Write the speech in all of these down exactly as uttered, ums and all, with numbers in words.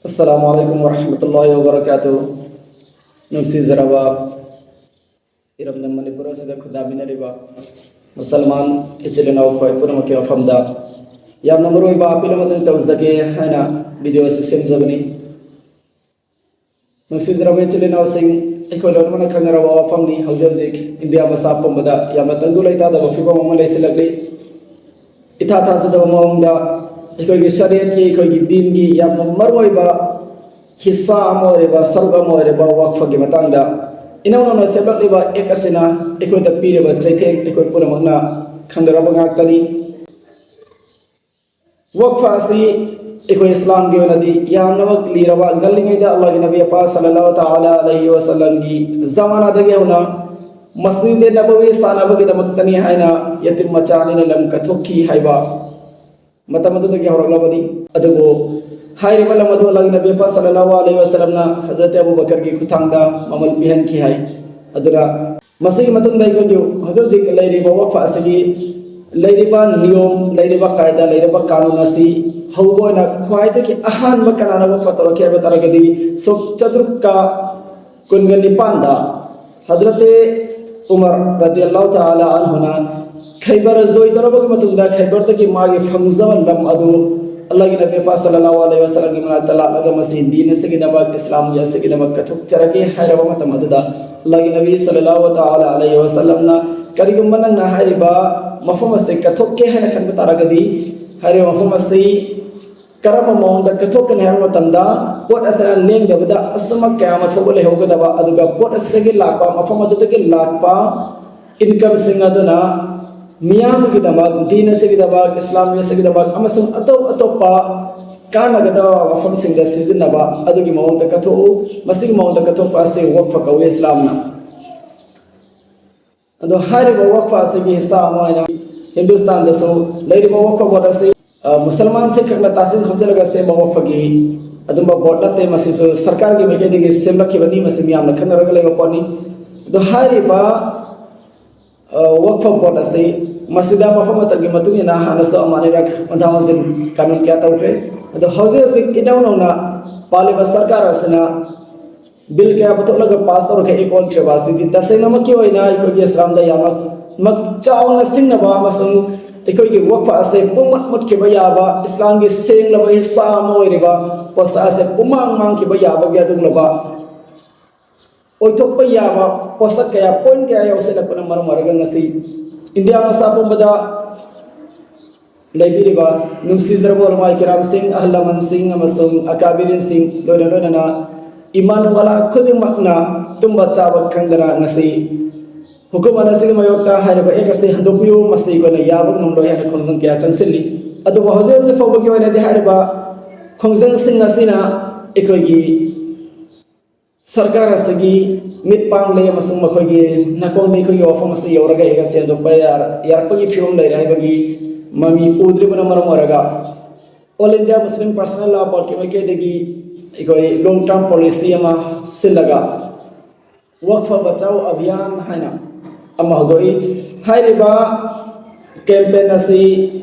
ꯑꯁꯂꯥꯃꯨ ꯑꯂꯥꯏꯀꯨꯝ ꯋꯔꯍꯃꯇꯨꯜꯂꯥꯍꯤ ꯋꯕꯔꯀꯥꯇꯨ꯫ ꯅꯨꯡꯁꯤꯖꯔꯕ ꯏꯔꯝꯗꯝ ꯃꯅꯤꯄꯨꯔ ꯑꯁꯤꯗ ꯈꯨꯟꯗꯥꯃꯤꯟꯅꯔꯤꯕ ꯃꯨꯁꯜꯃꯥꯟ ꯏꯆꯤꯜ ꯏꯅꯥꯎ ꯑꯩꯈꯣꯏ ꯄꯨꯝꯅꯃꯛꯀꯤ ꯃꯐꯝꯗ ꯌꯥꯝꯅ ꯃꯔꯨ ꯑꯣꯏꯕ ꯑꯄꯤꯜ ꯑꯃꯇꯪ ꯇꯧꯖꯒꯦ ꯍꯥꯏꯅ ꯚꯤꯗꯤꯑꯣ ꯑꯁꯤ ꯁꯦꯝꯖꯕꯅꯤ꯫ ꯅꯨꯡꯁꯤꯖꯔꯕ ꯏꯆꯤꯜ ꯏꯅꯥꯎꯁꯤꯡ, ꯑꯩꯈꯣꯏ ꯂꯣꯏꯅꯃꯛꯅ ꯈꯪꯅꯔꯕ ꯋꯥꯐꯝꯅꯤ, ꯍꯧꯖꯤꯛ ꯍꯧꯖꯤꯛ ꯏꯟꯗꯤꯌꯥ ꯃꯆꯥ ꯄꯨꯝꯕꯗ ꯌꯥꯝꯅ ꯇꯪꯗꯨ ꯂꯩꯇꯥꯗꯕ ꯐꯤꯕꯝ ꯑꯃ ꯂꯩꯁꯤꯜꯂꯛꯂꯤ꯫ ꯏꯊꯥ ꯊꯥꯖꯗꯕ ꯃꯑꯣꯡꯗ ꯑꯩꯈꯣꯏꯒꯤ ꯁꯔꯤꯌꯠꯀꯤ, ꯑꯩꯈꯣꯏꯒꯤ ꯗꯤꯟꯒꯤ ꯌꯥꯝꯅ ꯃꯔꯨꯑꯣꯏꯕ ꯍꯤꯁꯥ ꯑꯃ ꯑꯣꯏꯔꯤꯕ, ꯁꯔꯨꯛ ꯑꯃ ꯑꯣꯏꯔꯤꯕ ꯋꯛꯐꯒꯤ ꯃꯇꯥꯡꯗ ꯏꯅꯧ ꯅꯧꯅ ꯁꯦꯝꯂꯛꯂꯤꯕ ꯑꯦꯛ ꯑꯁꯤꯅ ꯑꯩꯈꯣꯏꯗ ꯄꯤꯔꯤꯕ ꯆꯩꯊꯦꯡ ꯑꯩꯈꯣꯏ ꯄꯨꯝꯅꯃꯛꯅ ꯈꯪꯅꯔꯕ ꯉꯥꯛꯇꯅꯤ꯫ ꯋꯛꯐ ꯑꯁꯤ ꯑꯩꯈꯣꯏ ꯏꯁꯂꯥꯝꯒꯤ ꯑꯣꯏꯅꯗꯤ ꯌꯥꯝꯅꯃꯛ ꯂꯤꯔꯕ, ꯉꯜꯂꯤꯉꯩꯗ ꯑꯜꯂꯥꯍꯒꯤ ꯅꯕꯤ ꯑꯄꯥ ꯁꯜꯂꯜꯂꯥꯍꯨ ꯇꯥꯂꯥ ꯑꯂꯩꯍꯤ ꯋꯁꯜꯂꯝꯒꯤ ꯖꯃꯥꯅꯥꯗꯒꯤ ꯍꯧꯅ ꯃꯁꯖꯤꯗ ꯅꯕꯋꯤ ꯁꯥꯅꯕꯒꯤꯗꯃꯛꯇꯅꯤ ꯍꯥꯏꯅ ꯌꯦꯇꯤꯝ ꯃꯆꯥ ꯑꯅꯤꯅ ꯂꯝ ꯀꯠꯊꯣꯛꯈꯤ ꯍꯥꯏꯕ ꯃꯇꯝ ꯑꯗꯨꯗꯒꯤ ꯍꯧꯔꯛꯂꯕꯅꯤ꯫ ꯑꯗꯨꯕꯨ ꯍꯥꯏꯔꯤꯕ ꯂꯝ ꯑꯗꯨ ꯑꯜꯂꯥꯍꯒꯤ ꯅꯕꯤ ꯑꯄꯥ ꯁꯜꯂꯜꯂꯥꯍꯨ ꯑꯂꯩꯍꯤ ꯋꯁꯜꯂꯝꯅ ꯍꯖꯔꯠ ꯑꯕꯨ ꯕꯀꯔꯒꯤ ꯈꯨꯠꯊꯥꯡꯗ ꯃꯃꯜ ꯄꯤꯍꯟꯈꯤ ꯍꯥꯏ꯫ ꯑꯗꯨꯅ ꯃꯁꯤꯒꯤ ꯃꯇꯨꯡꯗ ꯑꯩꯈꯣꯏꯒꯤ ꯍꯧꯖꯤꯛ ꯍꯧꯖꯤꯛ ꯂꯩꯔꯤꯕ ꯋꯛꯐ ꯑꯁꯤꯒꯤ ꯂꯩꯔꯤꯕ ꯅꯤꯌꯣꯝ, ꯂꯩꯔꯤꯕ ꯀꯥꯏꯗꯥ, ꯂꯩꯔꯤꯕ ꯀꯥꯅꯨꯟ ꯑꯁꯤ ꯍꯧꯕ ꯑꯣꯏꯅ ꯈ꯭ꯋꯥꯏꯗꯒꯤ ꯑꯍꯥꯟꯕ ꯀꯅꯥꯅ ꯋꯛꯐ ꯇꯧꯔꯛꯈꯤ ꯍꯥꯏꯕ ꯇꯥꯔꯒꯗꯤ ꯁꯣꯛ ꯆꯥꯇ꯭ꯔꯨꯛꯀ ꯀꯨꯟꯒ ꯅꯤꯄꯥꯟꯗ ꯍꯖꯔꯠ ꯎꯃꯔ ꯔꯗꯤꯌꯜꯂꯥꯍꯨ ꯇꯥꯂꯥ ꯑꯟꯍꯨꯅ ꯈꯩꯕꯔ ꯖꯣꯏ ꯇꯧꯔꯕꯒꯤ ꯃꯇꯨꯡꯗ ꯈꯩꯕꯔꯗꯒꯤ ꯃꯥꯒꯤ ꯐꯪꯖꯕ ꯂꯝ ꯑꯗꯨ ꯑꯜꯂꯥꯍꯒꯤ ꯅꯕꯤ ꯄꯥꯛ ꯁꯜꯂꯜꯂꯥꯍꯨ ꯑꯂꯩꯍꯤ ꯋꯁꯜꯂꯝꯒꯤ ꯃꯅꯥꯛꯇ ꯂꯥꯛꯂꯒ ꯃꯁꯤ ꯗꯤꯟ ꯑꯁꯤꯒꯤꯗꯃꯛ, ꯏꯁꯂꯥꯝꯒꯤ ꯑꯁꯤꯒꯤꯗꯃꯛ ꯀꯠꯊꯣꯛꯆꯔꯒꯦ ꯍꯥꯏꯔꯕ ꯃꯇꯝ ꯑꯗꯨꯗ ꯑꯜꯂꯥꯍꯒꯤ ꯅꯕꯤ ꯁꯜꯂꯜꯂꯥꯍꯨ ꯇꯥꯂꯥ ꯑꯂꯩꯍꯤ ꯋꯁꯜꯂꯝꯅ ꯀꯔꯤꯒꯨꯝꯕ ꯅꯪꯅ ꯍꯥꯏꯔꯤꯕ ꯃꯐꯝ ꯑꯁꯤ ꯀꯠꯊꯣꯛꯀꯦ ꯍꯥꯏꯅ ꯈꯟꯕ ꯇꯥꯔꯒꯗꯤ ꯍꯥꯏꯔꯤꯕ ꯃꯐꯝ ꯑꯁꯤ ꯀꯔꯝꯕ ꯃꯑꯣꯡꯗ ꯀꯠꯊꯣꯛꯀꯅꯤ ꯍꯥꯏꯕ ꯃꯇꯝꯗ ꯄꯣꯠ ꯑꯁꯤꯅ ꯂꯦꯡꯗꯕꯗ ꯑꯁꯨꯃꯛ ꯀꯌꯥꯃ ꯐꯥꯎꯕ ꯂꯩꯍꯧꯒꯗꯕ, ꯑꯗꯨꯒ ꯄꯣꯠ ꯑꯁꯤꯗꯒꯤ ꯂꯥꯛꯄ, ꯃꯐꯝ ꯑꯗꯨꯗꯒꯤ ꯂꯥꯛꯄ ꯏꯟꯀꯝꯁꯤꯡ ꯑꯗꯨꯅ ꯃꯤꯌꯥꯝꯒꯤꯗꯃꯛ, ꯗꯤꯟ ꯑꯁꯤꯒꯤꯗꯃꯛ, ꯏꯁꯂꯥꯝ ꯑꯁꯤꯒꯤꯗꯃꯛ ꯑꯃꯁꯨꯡ ꯑꯇꯣꯞ ꯑꯇꯣꯞꯄ ꯀꯥꯟꯅꯒꯗꯕ ꯃꯐꯝꯁꯤꯡꯗ ꯁꯤꯖꯤꯟꯅꯕ ꯑꯗꯨꯒꯤ ꯃꯑꯣꯡꯗ ꯀꯠꯊꯣꯛꯎ꯫ ꯃꯁꯤꯒꯤ ꯃꯑꯣꯡꯗ ꯀꯠꯊꯣꯛꯄ ꯑꯁꯤ ꯋꯛꯐ ꯀꯧꯏ ꯏꯁꯂꯥꯝꯅ꯫ ꯑꯗꯣ ꯍꯥꯏꯔꯤꯕ ꯋꯛꯐ ꯑꯁꯤꯒꯤ ꯍꯤꯁꯥ ꯑꯃ ꯑꯣꯏꯅ ꯍꯤꯟꯗꯨꯁꯇꯥꯟꯗꯁꯨ ꯂꯩꯔꯤꯕ ꯋꯛꯐ ꯕꯣꯔꯗ ꯑꯁꯤ, ꯑ, ꯃꯨꯁꯜꯃꯥꯟꯁꯤꯡ ꯈꯛꯅ ꯇꯥꯁꯤꯟ ꯈꯣꯝꯖꯤꯜꯂꯒ ꯁꯦꯝꯕ ꯋꯛꯐꯒꯤ ꯑꯗꯨꯝꯕ ꯕꯣꯔꯗ ꯅꯠꯇꯦ꯫ ꯃꯁꯤꯁꯨ ꯁꯔꯀꯥꯔꯒꯤ ꯃꯥꯏꯀꯩꯗꯒꯤ ꯁꯦꯝꯂꯛꯈꯤꯕꯅꯤ꯫ ꯃꯁꯤ ꯃꯤꯌꯥꯝꯅ ꯈꯪꯅꯔꯒ ꯂꯩꯕ ꯄꯣꯠꯅꯤ꯫ ꯑꯗꯣ ꯍꯥꯏꯔꯤꯕ, ꯑ, ꯋꯛꯐ ꯕꯣꯔꯗ ꯑꯁꯤ ꯃꯁꯤꯗ ꯃꯐꯝ ꯃꯇꯝꯒꯤ ꯃꯇꯨꯡ ꯏꯟꯅ ꯍꯥꯟꯅꯁꯨ ꯑꯃ ꯑꯅꯤꯔꯛ ꯃꯊꯪ ꯃꯊꯪ ꯀꯥꯅꯨꯟ ꯀꯌꯥ ꯇꯧꯈ꯭ꯔꯦ꯫ ꯑꯗꯣ ꯍꯧꯖꯤꯛ ꯍꯧꯖꯤꯛ ꯏꯅꯧ ꯅꯧꯅ ꯄꯥꯜꯂꯤꯕ ꯁꯔꯀꯥꯔ ꯑꯁꯤꯅ ꯕꯤꯜ ꯀꯌꯥ ꯄꯨꯊꯣꯛꯂꯒ ꯄꯥꯁ ꯇꯧꯔꯒ ꯑꯦꯛ ꯑꯣꯟꯈ꯭ꯔꯤꯕ ꯑꯁꯤꯗꯤ ꯇꯁꯦꯡꯅꯃꯛꯀꯤ ꯑꯣꯏꯅ ꯑꯩꯈꯣꯏꯒꯤ ꯏꯁꯂꯥꯝꯗ ꯌꯥꯝꯅ ꯃꯛ ꯆꯥꯎꯅ ꯁꯤꯡꯅꯕ ꯑꯃꯁꯨꯡ ꯑꯩꯈꯣꯏꯒꯤ ꯋꯛꯐ ꯑꯁꯦ ꯄꯨꯝꯃꯨꯠ ꯃꯨꯠꯈꯤꯕ ꯌꯥꯕ, ꯏꯁꯂꯥꯝꯒꯤ ꯁꯦꯡꯂꯕ ꯍꯤꯁꯥ ꯑꯃ ꯑꯣꯏꯔꯤꯕ ꯄꯣꯠꯁꯛ ꯑꯁꯦ ꯄꯨꯝꯃꯥꯡ ꯃꯥꯡꯈꯤꯕ ꯌꯥꯕꯒꯤ ꯑꯗꯨꯒꯨꯝꯂꯕ ꯑꯣꯏꯊꯣꯛꯄ ꯌꯥꯕ ꯄꯣꯠꯁꯛ ꯀꯌꯥ, ꯄꯣꯏꯟ ꯀꯌꯥ ꯌꯥꯎꯁꯤꯜꯂꯛꯄꯅ ꯃꯔꯝ ꯑꯣꯏꯔꯒ ꯉꯁꯤ ꯏꯟꯗꯤꯌꯥ ꯃꯆꯥ ꯄꯨꯝꯕꯗ ꯂꯩꯕꯤꯔꯤꯕ ꯅꯨꯡꯁꯤꯖꯔꯕ ꯎꯂꯃꯥꯏ ꯀꯤꯔꯥꯝꯁꯤꯡ, ꯑꯍꯜ ꯂꯃꯟꯁꯤꯡ ꯑꯃꯁꯨꯡ ꯑꯀꯥꯕꯤꯔꯤꯟꯁꯤꯡ, ꯂꯣꯏꯅ ꯂꯣꯏꯅꯅ ꯏꯃꯥꯅꯨꯋꯥꯂꯥ ꯈꯨꯗꯤꯡꯃꯛꯅ ꯇꯨꯝꯕ ꯆꯥꯕ ꯈꯪꯗꯅ ꯉꯁꯤ ꯍꯨꯀꯨꯃꯠ ꯑꯁꯤꯒꯤ ꯃꯥꯌꯣꯛꯇ ꯍꯥꯏꯔꯤꯕ ꯑꯦꯛ ꯑꯁꯤ ꯍꯟꯗꯣꯛꯄꯤꯌꯨ, ꯃꯁꯤ ꯑꯩꯈꯣꯏꯅ ꯌꯥꯕ ꯉꯝꯂꯣꯏ ꯍꯥꯏꯅ ꯈꯣꯡꯖꯪ ꯀꯌꯥ ꯆꯪꯁꯤꯜꯂꯤ꯫ ꯑꯗꯨꯕꯨ ꯍꯧꯖꯤꯛ ꯍꯧꯖꯤꯛ ꯐꯥꯎꯕꯒꯤ ꯑꯣꯏꯅꯗꯤ ꯍꯥꯏꯔꯤꯕ ꯈꯣꯡꯖꯪꯁꯤꯡ ꯑꯁꯤꯅ ꯑꯩꯈꯣꯏꯒꯤ ꯁꯔꯀꯥꯔ ꯑꯁꯤꯒꯤ ꯃꯤꯠ ꯄꯥꯡꯂꯦ ꯑꯃꯁꯨꯡ ꯃꯈꯣꯏꯒꯤ ꯅꯥꯀꯣꯡꯗ ꯑꯩꯈꯣꯏꯒꯤ ꯋꯥꯐꯝ ꯑꯁꯤ ꯌꯧꯔꯒ ꯑꯩꯒ ꯁꯦꯟꯗꯣꯛꯄ ꯌꯥꯔ-, ꯌꯥꯔꯛꯄꯒꯤ ꯐꯤꯕꯝ ꯂꯩꯔꯦ ꯍꯥꯏꯕꯒꯤ ꯃꯃꯤ ꯎꯗ꯭ꯔꯤꯕꯅ ꯃꯔꯝ ꯑꯣꯏꯔꯒ, All India Muslim Personal Law Boardꯀꯤ ꯃꯥꯏꯀꯩꯗꯒꯤ ꯑꯩꯈꯣꯏ long term policy ꯑꯃ ꯁꯤꯜꯂꯒ ꯋꯛꯐ ꯕꯆꯥꯎ ꯑꯚꯤꯌꯥꯟ ꯍꯥꯏꯅ ꯑꯃ ꯍꯧꯗꯣꯛꯏ꯫ ꯍꯥꯏꯔꯤꯕ ꯀꯦꯝꯄꯦꯟ ꯑꯁꯤ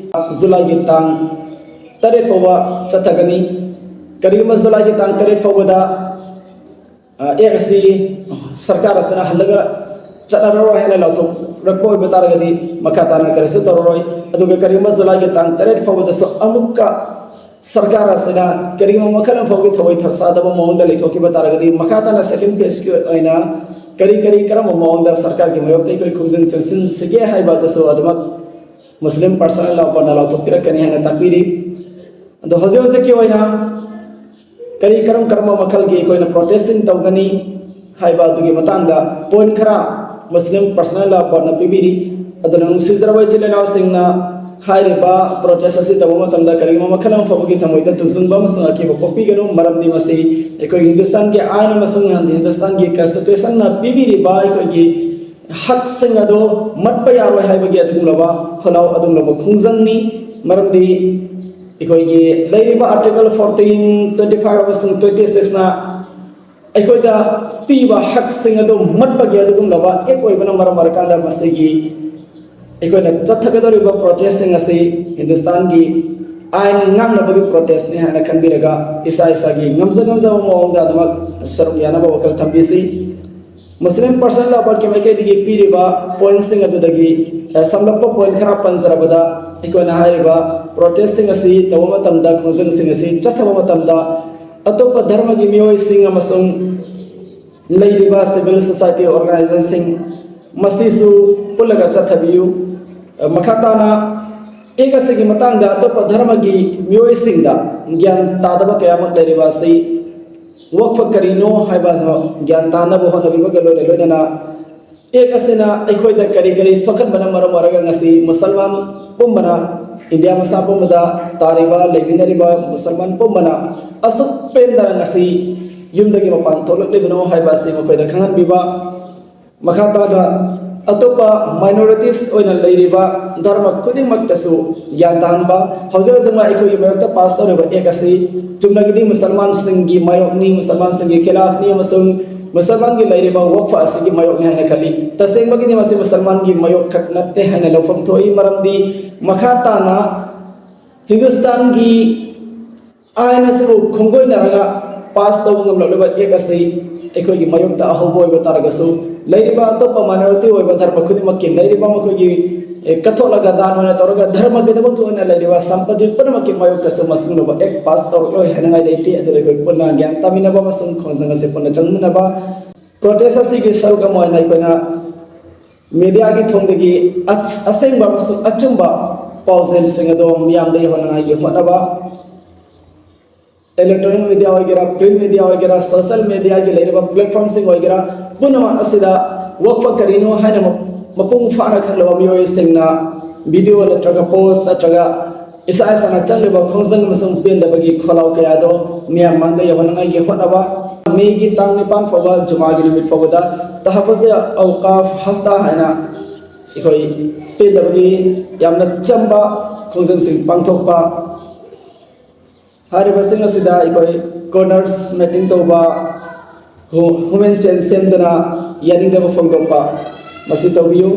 ꯖꯨꯂꯥꯏꯒꯤ ꯇꯥꯡ ꯇꯔꯦꯠ ꯐꯥꯎꯕ ꯆꯠꯊꯒꯅꯤ꯫ ꯀꯔꯤꯒꯨꯝꯕ ꯖꯨꯂꯥꯏꯒꯤ ꯇꯥꯡ ꯇꯔꯦꯠ ꯐꯥꯎꯕꯗ ꯑꯦꯛ ꯑꯁꯤ ꯁꯔꯀꯥꯔ ꯑꯁꯤꯅ ꯍꯜꯂꯒ ꯆꯠꯅꯔꯔꯣꯏ ꯍꯥꯏꯅ ꯂꯥꯎꯊꯣꯛꯂꯛꯄ ꯑꯣꯏꯕ ꯇꯥꯔꯒꯗꯤ ꯃꯈꯥ ꯇꯥꯅ ꯀꯔꯤꯁꯨ ꯇꯧꯔꯔꯣꯏ꯫ ꯑꯗꯨꯒ ꯀꯔꯤꯒꯨꯝꯕ ꯖꯨꯂꯥꯏꯒꯤ ꯇꯥꯡ ꯇꯔꯦꯠ ꯐꯥꯎꯕꯗꯁꯨ ꯑꯃꯨꯛꯀ ꯁꯔꯀꯥꯔ ꯑꯁꯤꯅ ꯀꯔꯤꯒꯨꯝꯕ ꯃꯈꯜ ꯑꯃ ꯐꯥꯎꯒꯤ ꯊꯧꯑꯣꯏ ꯊꯧꯁꯥꯗꯕ ꯃꯑꯣꯡꯗ ꯂꯩꯊꯣꯛꯈꯤꯕ ꯇꯥꯔꯒꯗꯤ ꯃꯈꯥ ꯇꯥꯅ second phaseꯀꯤ ꯑꯣꯏꯅ ꯀꯔꯤ ꯀꯔꯤ ꯀꯔꯝꯕ ꯃꯑꯣꯡꯗ ꯁꯔꯀꯥꯔꯒꯤ ꯃꯥꯌꯣꯛꯇ ꯑꯩꯈꯣꯏ ꯈꯣꯡꯖꯪ ꯆꯪꯁꯤꯟꯁꯤꯒꯦ ꯍꯥꯏꯕ ꯑꯗꯨꯁꯨ ꯑꯗꯨꯃꯛ Muslim Personal Law Boardꯅ ꯂꯥꯎꯊꯣꯛꯄꯤꯔꯛꯀꯅꯤ ꯍꯥꯏꯅ ꯇꯥꯛꯄꯤꯔꯤ꯫ ꯑꯗꯣ ꯍꯧꯖꯤꯛ ꯍꯧꯖꯤꯛꯀꯤ ꯑꯣꯏꯅ ꯀꯔꯤ ꯀꯔꯝ ꯀꯔꯝꯕ ꯃꯈꯜꯒꯤ ꯑꯩꯈꯣꯏꯅ protestꯁꯤꯡ ꯇꯧꯒꯅꯤ ꯍꯥꯏꯕ ꯑꯗꯨꯒꯤ ꯃꯇꯥꯡꯗ ꯄꯣꯏꯟ ꯈꯔ Muslim Personal Law Boardꯅ ꯄꯤꯕꯤꯔꯤ꯫ ꯑꯗꯨꯅ ꯅꯨꯡꯁꯤꯖꯔꯕ ꯏꯆꯤꯜ ꯏꯅꯥꯎꯁꯤꯡꯅ ꯍꯥꯏꯔꯤꯕ protest ꯑꯁꯤ ꯇꯧꯕ ꯃꯇꯝꯗ ꯀꯔꯤꯒꯨꯝꯕ ꯃꯈꯜ ꯑꯃ ꯐꯥꯎꯕꯒꯤ ꯊꯃꯣꯏꯗ ꯇꯨꯖꯨꯡꯕ ꯑꯃꯁꯨꯡ ꯑꯀꯤꯕ ꯄꯣꯛꯄꯤꯒꯅꯨ, ꯃꯔꯝꯗꯤ ꯃꯁꯤ ꯑꯩꯈꯣꯏꯒꯤ ꯍꯤꯟꯗꯨꯁꯇꯥꯟꯒꯤ ꯑꯥꯏꯟ ꯑꯃꯁꯨꯡ ꯍꯤꯟꯗꯨꯁꯇꯥꯟꯒꯤ constitutionꯅ ꯄꯤꯕꯤꯔꯤꯕ ꯑꯩꯈꯣꯏꯒꯤ ꯍꯛꯁꯤꯡ ꯑꯗꯨ ꯃꯠꯄ ꯌꯥꯔꯣꯏ ꯍꯥꯏꯕꯒꯤ ꯑꯗꯨꯒꯨꯝꯂꯕ ꯈꯣꯜꯂꯥꯎ, ꯑꯗꯨꯒꯨꯝꯂꯕ ꯈꯣꯡꯖꯪꯅꯤ꯫ ꯃꯔꯝꯗꯤ ꯑꯩꯈꯣꯏꯒꯤ ꯂꯩꯔꯤꯕ article fourteen, twenty five ꯑꯃꯁꯨꯡ twenty sixꯅ ꯑꯩꯈꯣꯏꯗ ꯄꯤꯕ ꯍꯛꯁꯤꯡ ꯑꯗꯨ ꯃꯠꯄꯒꯤ ꯑꯗꯨꯒꯨꯝꯂꯕ act ꯑꯣꯏꯕꯅ ꯃꯔꯝ ꯑꯣꯏꯔꯀꯥꯟꯗ ꯃꯁꯤꯒꯤ ꯑꯩꯈꯣꯏꯅ ꯆꯠꯊꯒꯗꯧꯔꯤꯕ protestꯁꯤꯡ ꯑꯁꯤ ꯍꯤꯟꯗꯨꯁꯇꯥꯟꯒꯤ ꯑꯥꯏꯟ ꯉꯥꯛꯅꯕꯒꯤ ꯄ꯭ꯔꯣꯇꯦꯁꯅꯤ ꯍꯥꯏꯅ ꯈꯟꯕꯤꯔꯒ ꯏꯁꯥ ꯏꯁꯥꯒꯤ ꯉꯝꯖ ꯉꯝꯖꯕ ꯃꯑꯣꯡꯗ ꯑꯗꯨꯃꯛ ꯁꯔꯨꯛ ꯌꯥꯅꯕ ꯋꯥꯈꯜ ꯊꯝꯕꯤꯁꯤ꯫ ꯃꯨꯁꯂꯤꯝ ꯄꯔꯁꯅꯦꯜ ꯂꯣ ꯕꯣꯔꯗꯀꯤ ꯃꯥꯏꯀꯩꯗꯒꯤ ꯄꯤꯔꯤꯕ ꯄꯣꯏꯟꯁꯤꯡ ꯑꯗꯨꯗꯒꯤ, ꯑ, ꯁꯝꯂꯞꯄ ꯄꯣꯏꯟ ꯈꯔ ꯄꯟꯖꯔꯕꯗ, ꯑꯩꯈꯣꯏꯅ ꯍꯥꯏꯔꯤꯕ ꯄ꯭ꯔꯣꯇꯦꯁꯁꯤꯡ ꯑꯁꯤ ꯇꯧꯕ ꯃꯇꯝꯗ, ꯈꯣꯡꯖꯪꯁꯤꯡ ꯑꯁꯤ ꯆꯠꯊꯕ ꯃꯇꯝꯗ, ꯑꯇꯣꯞꯄ ꯙꯔꯃꯒꯤ ꯃꯤꯑꯣꯏꯁꯤꯡ ꯑꯃꯁꯨꯡ ꯂꯩꯔꯤꯕ ꯁꯤꯚꯤꯜ ꯁꯣꯁꯥꯏꯇꯤ ꯑꯣꯔꯒꯅꯥꯏꯖꯦꯁꯟꯁꯤꯡ ꯃꯁꯤꯁꯨ ꯄꯨꯜꯂꯒ ꯆꯠꯊꯕꯤꯌꯨ꯫ ꯑ, ꯃꯈꯥ ꯇꯥꯅ ꯑꯦꯛ ꯑꯁꯤꯒꯤ ꯃꯇꯥꯡꯗ ꯑꯇꯣꯞꯄ ꯙꯔꯃꯒꯤ ꯃꯤꯑꯣꯏꯁꯤꯡꯗ ꯒ꯭ꯌꯥꯟ ꯇꯥꯗꯕ ꯀꯌꯥꯃꯛ ꯂꯩꯔꯤꯕ ꯑꯁꯤ ꯋꯛꯐ ꯀꯔꯤꯅꯣ ꯍꯥꯏꯕ ꯑꯁꯤ ꯒ꯭ꯌꯥꯟ ꯇꯥꯅꯕ ꯍꯣꯠꯅꯕꯤꯕꯒ ꯂꯣꯏꯅ ꯂꯣꯏꯅꯅ ꯑꯦꯛ ꯑꯁꯤꯅ ꯑꯩꯈꯣꯏꯗ ꯀꯔꯤ ꯀꯔꯤ ꯁꯣꯛꯍꯟꯕꯅ ꯃꯔꯝ ꯑꯣꯏꯔꯒ ꯉꯁꯤ ꯃꯨꯁꯜꯃꯥꯟ ꯄꯨꯝꯕꯅ, ꯏꯟꯗꯤꯌꯥ ꯃꯆꯥ ꯄꯨꯝꯕꯗ ꯇꯥꯔꯤꯕ, ꯂꯩꯃꯤꯟꯅꯔꯤꯕ ꯃꯨꯁꯜꯃꯥꯟ ꯄꯨꯝꯕꯅ ꯑꯁꯨꯛ ꯄꯦꯟꯗꯅ ꯉꯁꯤ ꯌꯨꯝꯗꯒꯤ ꯃꯄꯥꯟ ꯊꯣꯛꯂꯛꯂꯤꯕꯅꯣ ꯍꯥꯏꯕ ꯑꯁꯤ ꯃꯈꯣꯏꯗ ꯈꯪꯍꯟꯕꯤꯕ꯫ ꯃꯈꯥ ꯇꯥꯅ ꯑꯇꯣꯞꯄ ꯃꯥꯏꯅꯣꯔꯤꯇꯤꯁ ꯑꯣꯏꯅ ꯂꯩꯔꯤꯕ ꯙꯔꯃ ꯈꯨꯗꯤꯡꯃꯛꯇꯁꯨ ꯒ꯭ꯌꯥꯟ ꯇꯥꯍꯟꯕ꯫ ꯍꯧꯖꯤꯛ ꯍꯧꯖꯤꯛꯃꯛ ꯑꯩꯈꯣꯏꯒꯤ ꯃꯥꯌꯣꯛꯇ ꯄꯥꯁ ꯇꯧꯔꯤꯕ ꯑꯦꯛ ꯑꯁꯤ ꯆꯨꯝꯅꯒꯤꯗꯤ ꯃꯨꯁꯜꯃꯥꯟꯁꯤꯡꯒꯤ ꯃꯥꯌꯣꯛꯅꯤ, ꯃꯨꯁꯜꯃꯥꯟꯁꯤꯡꯒꯤ ꯈꯤꯂꯥꯐꯅꯤ ꯑꯃꯁꯨꯡ ꯃꯨꯁꯜꯃꯥꯟꯒꯤ ꯂꯩꯔꯤꯕ ꯋꯛꯐ ꯑꯁꯤꯒꯤ ꯃꯥꯌꯣꯛꯅꯤ ꯍꯥꯏꯅ ꯈꯜꯂꯤ꯫ ꯇꯁꯦꯡꯕꯒꯤꯗꯤ ꯃꯁꯤ ꯃꯨꯁꯜꯃꯥꯟꯒꯤ ꯃꯥꯌꯣꯛ ꯈꯛ ꯅꯠꯇꯦ ꯍꯥꯏꯅ ꯂꯧꯐꯝ ꯊꯣꯛꯏ, ꯃꯔꯝꯗꯤ ꯃꯈꯥ ꯇꯥꯅ ꯍꯤꯟꯗꯨꯁꯇꯥꯟꯒꯤ ꯑꯥꯏꯟ ꯑꯁꯤꯕꯨ ꯈꯣꯡꯒꯣꯏꯅꯔꯒ ꯄꯥꯁ ꯇꯧꯕ ꯉꯝꯂꯛꯂꯤꯕ ꯑꯦꯛ ꯑꯁꯤ ꯑꯩꯈꯣꯏꯒꯤ ꯃꯥꯌꯣꯛꯇ ꯑꯍꯧꯕ ꯑꯣꯏꯕ ꯇꯥꯔꯒꯁꯨ, ꯂꯩꯔꯤꯕ ꯑꯇꯣꯞꯄ ꯃꯥꯏꯅꯣꯔꯤꯇꯤ ꯑꯣꯏꯕ ꯙꯔꯃ ꯈꯨꯗꯤꯡꯃꯛꯀꯤ ꯂꯩꯔꯤꯕ ꯃꯈꯣꯏꯒꯤ, ꯑꯦ, ꯀꯠꯊꯣꯛꯂꯒ ꯗꯥꯟ ꯑꯣꯏꯅ ꯇꯧꯔꯒ ꯙꯔꯃꯒꯤꯗꯃꯛꯇ ꯑꯣꯏꯅ ꯂꯩꯔꯤꯕ ꯁꯝꯄꯇꯤ ꯄꯨꯝꯅꯃꯛꯀꯤ ꯃꯥꯌꯣꯛꯇꯁꯨ ꯃꯁꯤꯒꯨꯝꯂꯕ ꯑꯦꯛ ꯄꯥꯁ ꯇꯧꯔꯛꯂꯣꯏ ꯍꯥꯏꯅꯉꯥꯏ ꯂꯩꯇꯦ꯫ ꯑꯗꯨꯅ ꯑꯩꯈꯣꯏ ꯄꯨꯟꯅ ꯒ꯭ꯌꯥꯟ ꯇꯥꯃꯤꯟꯅꯕ ꯑꯃꯁꯨꯡ ꯈꯣꯡꯖꯪ ꯑꯁꯤ ꯄꯨꯟꯅ ꯆꯪꯃꯤꯟꯅꯕ꯫ ꯄ꯭ꯔꯣꯇꯦꯁ ꯑꯁꯤꯒꯤ ꯁꯔꯨꯛ ꯑꯃ ꯑꯣꯏꯅ ꯑꯩꯈꯣꯏꯅ ꯃꯦꯗꯤꯌꯥꯒꯤ ꯊꯣꯡꯗꯒꯤ ꯑꯁ-, ꯑꯁꯦꯡꯕ ꯑꯃꯁꯨꯡ ꯑꯆꯨꯝꯕ ꯄꯥꯎꯖꯦꯜꯁꯤꯡ ꯑꯗꯨ ꯃꯤꯌꯥꯝꯗ ꯌꯧꯍꯟꯅꯉꯥꯏꯒꯤ ꯍꯣꯠꯅꯕ꯫ ꯏꯂꯦꯛꯇ꯭ꯔꯣꯅꯤꯛ ꯃꯦꯗꯤꯌꯥ ꯑꯣꯏꯒꯦꯔꯥ, ꯄ꯭ꯔꯤꯟꯠ ꯃꯦꯗꯤꯌꯥ ꯑꯣꯏꯒꯦꯔꯥ, ꯁꯣꯁꯤꯌꯦꯜ ꯃꯦꯗꯤꯌꯥꯒꯤ ꯂꯩꯔꯤꯕ ꯄ꯭ꯂꯦꯠꯐꯣꯝꯁꯤꯡ ꯑꯣꯏꯒꯦꯔꯥ, ꯄꯨꯝꯅꯃꯛ ꯑꯁꯤꯗ ꯋꯛꯐ ꯀꯔꯤꯅꯣ ꯍꯥꯏꯅ ꯃ-, ꯃꯄꯨꯡ ꯐꯥꯅ ꯈꯪꯂꯕ ꯃꯤꯑꯣꯏꯁꯤꯡꯅ ꯚꯤꯗꯤꯑꯣ ꯅꯠꯇ꯭ꯔꯒ ꯄꯣꯁ ꯅꯠꯇ꯭ꯔꯒ ꯏꯁꯥ ꯏꯁꯥꯅ ꯆꯠꯂꯤꯕ ꯈꯣꯡꯖꯪ ꯑꯃꯁꯨꯡ ꯄꯦꯟꯗꯕꯒꯤ ꯈꯣꯜꯂꯥꯎ ꯀꯌꯥꯗꯣ ꯃꯤꯌꯥꯝ ꯃꯥꯡꯗ ꯌꯧꯍꯟꯅꯉꯥꯏꯒꯤ ꯍꯣꯠꯅꯕ꯫ ꯃꯦꯒꯤ ꯇꯥꯡ ꯅꯤꯄꯥꯟ ꯐꯥꯎꯕ, ꯖꯨꯃꯥꯒꯤ ꯅꯨꯃꯤꯠ ꯐꯥꯎꯕꯗ ꯇꯍꯐꯨꯖꯦ ꯑꯧꯀꯥꯐ ꯍꯞꯇꯥ ꯍꯥꯏꯅ ꯑꯩꯈꯣꯏ ꯄꯦꯟꯗꯕꯒꯤ ꯌꯥꯝꯅ ꯆꯝꯕ ꯈꯣꯡꯖꯪꯁꯤꯡ ꯄꯥꯡꯊꯣꯛꯄ꯫ ꯍꯥꯏꯔꯤꯕꯁꯤꯡ ꯑꯁꯤꯗ ꯑꯩꯈꯣꯏ ꯀꯣꯔꯅꯔꯁ ꯃꯤꯇꯤꯡ ꯇꯧꯕ, ꯍꯨ-, ꯍ꯭ꯌꯨꯃꯦꯟ ꯆꯦꯟ ꯁꯦꯝꯗꯨꯅ ꯌꯥꯅꯤꯡꯗꯕ ꯐꯣꯡꯗꯣꯛꯄ, ꯃꯁꯤ ꯇꯧꯕꯤꯌꯨ꯫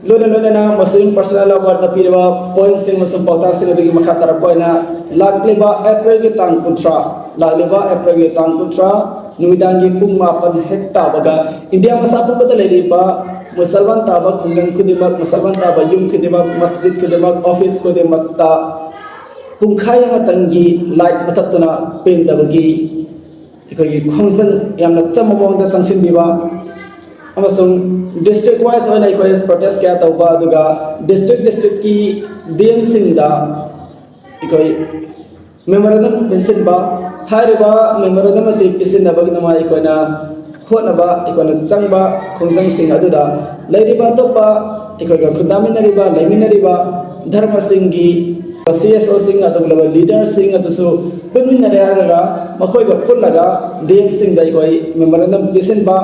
ꯂꯣꯏꯅ ꯂꯣꯏꯅꯅ Muslim Personal Law Boardꯅ ꯄꯤꯔꯤꯕ pointꯁꯤꯡ ꯑꯃꯁꯨꯡ ꯄꯥꯎꯇꯥꯛꯁꯤꯡ ꯑꯗꯨꯒꯤ ꯃꯈꯥ ꯇꯥꯔꯛꯄ ꯑꯣꯏꯅ, ꯂꯥꯛꯂꯤꯕ Aprilꯒꯤ ꯇꯥꯡ ꯀꯨꯟꯊ꯭ꯔꯥ, ꯂꯥꯛꯂꯤꯕ Aprilꯒꯤ ꯇꯥꯡ ꯀꯨꯟꯊ꯭ꯔꯥ ꯅꯨꯃꯤꯗꯥꯡꯒꯤ ꯄꯨꯡ ꯃꯥꯄꯟ ꯍꯦꯛ ꯇꯥꯕꯒ ꯏꯟꯗꯤꯌꯥ ꯃꯁꯥ ꯄꯨꯝꯕꯗ ꯂꯩꯔꯤꯕ ꯃꯨꯁꯜꯃꯥꯟ ꯇꯥꯕ ꯈꯨꯡꯒꯪ ꯈꯨꯗꯤꯡꯃꯛ, ꯃꯨꯁꯜꯃꯥꯟ ꯇꯥꯕ ꯌꯨꯝ ꯈꯨꯗꯤꯡꯃꯛ, ꯃꯁꯖꯤꯗ ꯈꯨꯗꯤꯡꯃꯛ, office ꯈꯨꯗꯤꯡꯃꯛꯇ ꯄꯨꯡꯈꯥꯏ ꯑꯃꯇꯪꯒꯤ light ꯃꯨꯊꯠꯇꯨꯅ ꯄꯦꯟꯗꯕꯒꯤ ꯑꯩꯈꯣꯏꯒꯤ ꯈꯣꯡꯖꯪ ꯌꯥꯝꯅ ꯆꯝꯕ ꯃꯑꯣꯡꯗ ꯆꯪꯁꯤꯟꯕꯤꯕ, ꯑꯃꯁꯨꯡ district wise ꯑꯣꯏꯅ ꯑꯩꯈꯣꯏ protest ꯀꯌꯥ ꯇꯧꯕ, ꯑꯗꯨꯒ district districtꯀꯤ DMꯁꯤꯡꯗ ꯑꯩꯈꯣꯏ memorandum ꯄꯤꯁꯤꯟꯕ꯫ ꯍꯥꯏꯔꯤꯕ memorandum ꯑꯁꯤ ꯄꯤꯁꯤꯟꯅꯕꯒꯤꯗꯃꯛ ꯑꯩꯈꯣꯏꯅ ꯍꯣꯠꯅꯕ, ꯑꯩꯈꯣꯏꯅ ꯆꯪꯕ ꯈꯣꯡꯖꯪꯁꯤꯡ ꯑꯗꯨꯗ ꯂꯩꯔꯤꯕ ꯑꯇꯣꯞꯄ ꯑꯩꯈꯣꯏꯒ ꯈꯨꯟꯗꯥꯃꯤꯟꯅꯔꯤꯕ, ꯂꯩꯃꯤꯟꯅꯔꯤꯕ ꯙꯔꯃꯁꯤꯡꯒꯤ CSOꯁꯤꯡ, ꯑꯗꯨꯒꯨꯝꯂꯕ leaderꯁꯤꯡ ꯑꯗꯨꯁꯨ ꯄꯨꯟꯃꯤꯟꯅꯔꯦ ꯍꯥꯏꯔꯒ ꯃꯈꯣꯏꯒ ꯄꯨꯜꯂꯒ DMꯁꯤꯡꯗ ꯑꯩꯈꯣꯏ memorandum ꯄꯤꯁꯤꯟꯕ,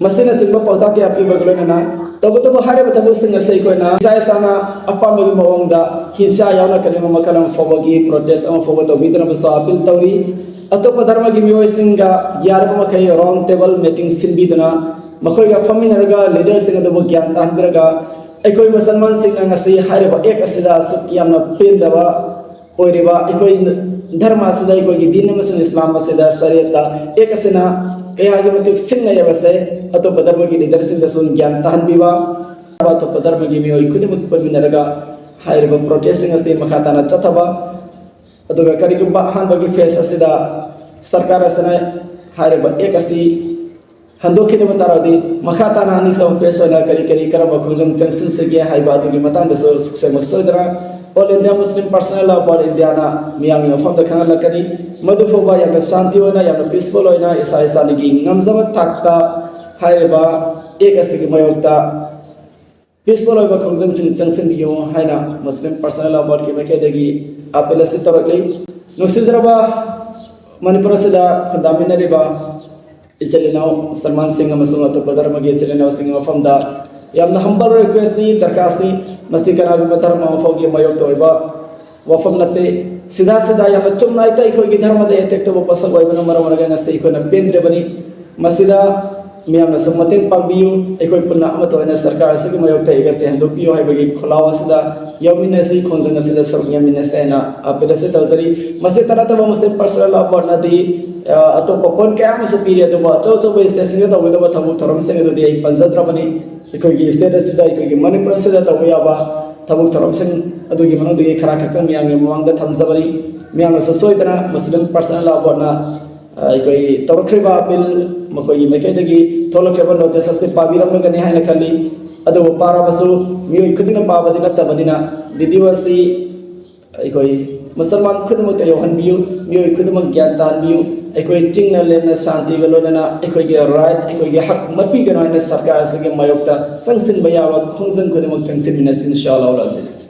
ꯃꯁꯤꯅꯆꯤꯡꯕ ꯄꯥꯎꯇꯥꯛ ꯀꯌꯥ ꯄꯤꯕꯒ ꯂꯣꯏꯅꯅ ꯇꯧꯕꯇꯕꯨ ꯍꯥꯏꯔꯤꯕ ꯊꯕꯛꯁꯤꯡ ꯑꯁꯤ ꯑꯩꯈꯣꯏꯅ ꯏꯁꯥ ꯏꯁꯥꯅ ꯑꯄꯥꯝꯕꯒꯤ ꯃꯑꯣꯡꯗ ꯍꯤꯡꯁꯥ ꯌꯥꯎꯅ ꯀꯔꯤꯒꯨꯝꯕ ꯃꯈꯜ ꯑꯃ ꯐꯥꯎꯕꯒꯤ protest ꯑꯃ ꯐꯥꯎꯕ ꯇꯧꯕꯤꯗꯅꯕꯁꯨ appeal ꯇꯧꯔꯤ꯫ ꯑꯇꯣꯞꯄ ꯙꯔꯃꯒꯤ ꯃꯤꯑꯣꯏꯁꯤꯡꯒ ꯌꯥꯔꯤꯕ ꯃꯈꯩ round table meeting ꯁꯤꯟꯕꯤꯗꯨꯅ ꯃꯈꯣꯏꯒ ꯐꯝꯃꯤꯟꯅꯔꯒ leaderꯁꯤꯡ ꯑꯗꯨꯕꯨ ꯒ꯭ꯌꯥꯟ ꯇꯥꯍꯟꯕꯤꯔꯒ ꯑꯩꯈꯣꯏ ꯃꯨꯁꯜꯃꯥꯟꯁꯤꯡꯅ ꯉꯁꯤ ꯍꯥꯏꯔꯤꯕ act ꯑꯁꯤꯗ ꯑꯁꯨꯛ ꯌꯥꯝꯅ ꯄꯦꯟꯗꯕ ꯑꯣꯏꯔꯤꯕ ꯑꯩꯈꯣꯏ ꯙꯔꯃ ꯑꯁꯤꯗ, ꯑꯩꯈꯣꯏꯒꯤ ꯗꯤꯟ ꯑꯃꯁꯨꯡ ꯏꯁꯂꯥꯝ ꯑꯁꯤꯗ ꯁꯔꯤꯌꯠꯇ act ꯑꯁꯤꯅ ꯀꯌꯥꯒꯤ ꯃꯇꯤꯛ ꯁꯤꯡꯅꯩ ꯍꯥꯏꯕꯁꯦ ꯑꯇꯣꯞꯄ ꯙꯔꯃꯒꯤ leaderꯁꯤꯡꯗꯁꯨ ꯒ꯭ꯌꯥꯟ ꯇꯥꯍꯟꯕꯤꯕ, ꯑꯇꯣꯞꯄ ꯙꯔꯃꯒꯤ ꯃꯤꯑꯣꯏ ꯈꯨꯗꯤꯡꯃꯛ ꯄꯨꯟꯃꯤꯟꯅꯔꯒ ꯍꯥꯏꯔꯤꯕ protestꯁꯤꯡ ꯑꯁꯤ ꯃꯈꯥ ꯇꯥꯅ ꯆꯠꯊꯕ, ꯑꯗꯨꯒ ꯀꯔꯤꯒꯨꯝꯕ ꯑꯍꯥꯟꯕꯒꯤ phase ꯑꯁꯤꯗ ꯁꯔꯀꯥꯔ ꯑꯁꯤꯅ ꯍꯥꯏꯔꯤꯕ act ꯑꯁꯤ ꯍꯟꯗꯣꯛꯈꯤꯗꯕ ꯇꯥꯔꯗꯤ ꯃꯈꯥ ꯇꯥꯅ ꯑꯅꯤꯁꯨꯕ phase ꯑꯣꯏꯅ ꯀꯔꯤ ꯀꯔꯤ ꯀꯔꯝꯕ ꯈꯣꯡꯖꯪ ꯆꯪꯁꯤꯟꯁꯤꯒꯦ ꯍꯥꯏꯕ ꯑꯗꯨꯒꯤ ꯃꯇꯥꯡꯗꯁꯨ ꯁꯨꯛꯁꯣꯏ ꯁꯣꯏꯗꯅ All India Muslim Personal Law Board ꯏꯟꯗꯤꯌꯥꯅ ꯃꯤꯌꯥꯝꯒꯤ ꯃꯐꯝꯗ ꯈꯪꯍꯜꯂꯛꯀꯅꯤ꯫ ꯃꯗꯨ ꯐꯥꯎꯕ ꯌꯥꯝꯅ ꯁꯥꯟꯇꯤ ꯑꯣꯏꯅ, ꯌꯥꯝꯅ peaceful ꯑꯣꯏꯅ, ꯏꯁꯥ ꯏꯁꯥꯒꯤ ꯉꯝꯖꯕ ꯊꯥꯛꯇ ꯍꯥꯏꯔꯤꯕ act ꯑꯁꯤꯒꯤ ꯃꯥꯌꯣꯛꯇ peaceful ꯑꯣꯏꯕ ꯈꯣꯡꯖꯪꯁꯤꯡ ꯆꯪꯁꯤꯟꯕꯤꯌꯨ ꯍꯥꯏꯅ Muslim Personal Law Boardꯀꯤ ꯃꯥꯏꯀꯩꯗꯒꯤ appeal ꯑꯁꯤ ꯇꯧꯔꯛꯂꯤ꯫ ꯅꯨꯡꯁꯤꯖꯔꯕ ꯃꯅꯤꯄꯨꯔ ꯑꯁꯤꯗ ꯈꯨꯟꯗꯥꯃꯤꯟꯅꯔꯤꯕ ꯏꯆꯤꯜ ꯏꯅꯥꯎ ꯃꯨꯁꯜꯃꯥꯟꯁꯤꯡ ꯑꯃꯁꯨꯡ ꯑꯇꯣꯞꯄ ꯙꯔꯃꯒꯤ ꯏꯆꯤꯜ ꯏꯅꯥꯎꯁꯤꯡꯒꯤ ꯃꯐꯝꯗ ꯌꯥꯝꯅ humble requestꯅꯤ, ꯗꯔꯈꯥꯁꯅꯤ꯫ ꯃꯁꯤ ꯀꯅꯥꯒꯨꯝꯕ ꯙꯔꯃ ꯑꯃ ꯐꯥꯎꯒꯤ ꯃꯥꯌꯣꯛꯇ ꯑꯣꯏꯕ ꯋꯥꯐꯝ ꯅꯠꯇꯦ꯫ ꯁꯤꯗꯥ ꯁꯤꯗꯥ ꯌꯥꯝꯅ ꯆꯨꯝꯅ ꯍꯦꯛꯇ ꯑꯩꯈꯣꯏꯒꯤ ꯙꯔꯃꯗ attack ꯇꯧꯕ ꯄꯣꯠꯁꯛ ꯑꯣꯏꯕꯅ ꯃꯔꯝ ꯑꯣꯏꯔꯒ ꯉꯁꯤ ꯑꯩꯈꯣꯏꯅ ꯄꯦꯟꯗ꯭ꯔꯕꯅꯤ꯫ ꯃꯁꯤꯗ ꯃꯤꯌꯥꯝꯅꯁꯨ ꯃꯇꯦꯡ ꯄꯥꯡꯕꯤꯌꯨ꯫ ꯑꯩꯈꯣꯏ ꯄꯨꯟꯅ ꯑꯃꯠꯇ ꯑꯣꯏꯅ ꯁꯔꯀꯥꯔ ꯑꯁꯤꯒꯤ ꯃꯥꯌꯣꯛꯇ ꯑꯩꯒꯁꯦ ꯍꯟꯗꯣꯛꯄꯤꯌꯨ ꯍꯥꯏꯕꯒꯤ ꯈꯣꯜꯂꯥꯎ ꯑꯁꯤꯗ ꯌꯥꯎꯃꯤꯟꯅꯁꯤ, ꯈꯣꯡꯖꯪ ꯑꯁꯤꯗ ꯁꯔꯨꯛ ꯌꯥꯃꯤꯟꯅꯁꯤ ꯍꯥꯏꯅ ꯑꯥꯄꯤꯜ ꯑꯁꯤ ꯇꯧꯖꯔꯤ꯫ ꯃꯁꯤꯇ ꯅꯠꯇꯕ ꯃꯁꯤ ꯄꯔꯁꯅꯦꯜ ꯂꯥ ꯕꯣꯔꯗꯅꯗꯤ, ꯑ, ꯑꯇꯣꯞꯄ ꯄꯣꯏꯟ ꯀꯌꯥ ꯑꯃꯁꯨ ꯄꯤꯔꯤ, ꯑꯗꯨꯕꯨ ꯑꯆꯧ ꯑꯆꯧꯕ ꯁ꯭ꯇꯦꯠꯁꯤꯡꯗ ꯇꯧꯒꯗꯕ ꯊꯕꯛ ꯊꯧꯔꯝꯁꯤꯡ ꯑꯗꯨꯗꯤ ꯑꯩ ꯄꯟꯖꯗ꯭ꯔꯕꯅꯤ꯫ ꯑꯩꯈꯣꯏꯒꯤ ꯁ꯭ꯇꯦꯠ ꯑꯁꯤꯗ, ꯑꯩꯈꯣꯏꯒꯤ ꯃꯅꯤꯄꯨꯔ ꯑꯁꯤꯗ ꯇꯧꯕ ꯌꯥꯕ ꯊꯕꯛ ꯊꯧꯔꯝꯁꯤꯡ ꯑꯗꯨꯒꯤ ꯃꯅꯨꯡꯗꯒꯤ ꯈꯔ ꯈꯛꯇꯪ ꯃꯤꯌꯥꯝꯒꯤ ꯃꯃꯥꯡꯗ ꯊꯝꯖꯕꯅꯤ꯫ ꯃꯤꯌꯥꯝꯅꯁꯨ ꯁꯣꯏꯗꯅ ꯃꯨꯁꯂꯤꯝ ꯄꯔꯁꯅꯦꯜ ꯂꯥ ꯕꯣꯔꯗꯅ ꯑꯩꯈꯣꯏ ꯇꯧꯔꯛꯈ꯭ꯔꯤꯕ ꯑꯥꯄꯤꯜ ꯃꯈꯣꯏꯒꯤ ꯃꯥꯏꯀꯩꯗꯒꯤ ꯊꯣꯛꯂꯛꯈ꯭ꯔꯤꯕ ꯅꯣꯇꯤꯁ ꯑꯁꯤ ꯄꯥꯕꯤꯔꯝꯂꯒꯅꯤ ꯍꯥꯏꯅ ꯈꯜꯂꯤ꯫ ꯑꯗꯨꯕꯨ ꯄꯥꯔꯕꯁꯨ ꯃꯤꯑꯣꯏ ꯈꯨꯗꯤꯡꯅ ꯄꯥꯕꯗꯤ ꯅꯠꯇꯕꯅꯤꯅ, ꯚꯤꯗꯤꯑꯣ ꯑꯁꯤ ꯑꯩꯈꯣꯏ ꯃꯨꯁꯜꯃꯥꯟ ꯈꯨꯗꯤꯡꯃꯛꯇ ꯌꯧꯍꯟꯕꯤꯌꯨ, ꯃꯤꯑꯣꯏ ꯈꯨꯗꯤꯡꯃꯛ ꯒ꯭ꯌꯥꯟ ꯇꯥꯍꯟꯕꯤꯌꯨ꯫ ꯑꯩꯈꯣꯏ ꯆꯤꯡꯅ ꯂꯦꯝꯅ ꯁꯥꯟꯇꯤꯒ ꯂꯣꯏꯅꯅ ꯑꯩꯈꯣꯏꯒꯤ ꯔꯥꯏꯠ, ꯑꯩꯈꯣꯏꯒꯤ ꯍꯛ ꯃꯠꯄꯤꯒꯅꯨ ꯍꯥꯏꯅ ꯁꯔꯀꯥꯔ ꯑꯁꯤꯒꯤ ꯃꯥꯌꯣꯛꯇ ꯆꯪꯁꯤꯟꯕ ꯌꯥꯕ ꯈꯣꯡꯖꯪ ꯈꯨꯗꯤꯡꯃꯛ ꯆꯪꯁꯤꯟꯃꯤꯟꯅꯁꯤ, ꯏꯟꯁꯥ ꯑꯜꯂꯥꯍ ꯑꯖꯤꯖ꯫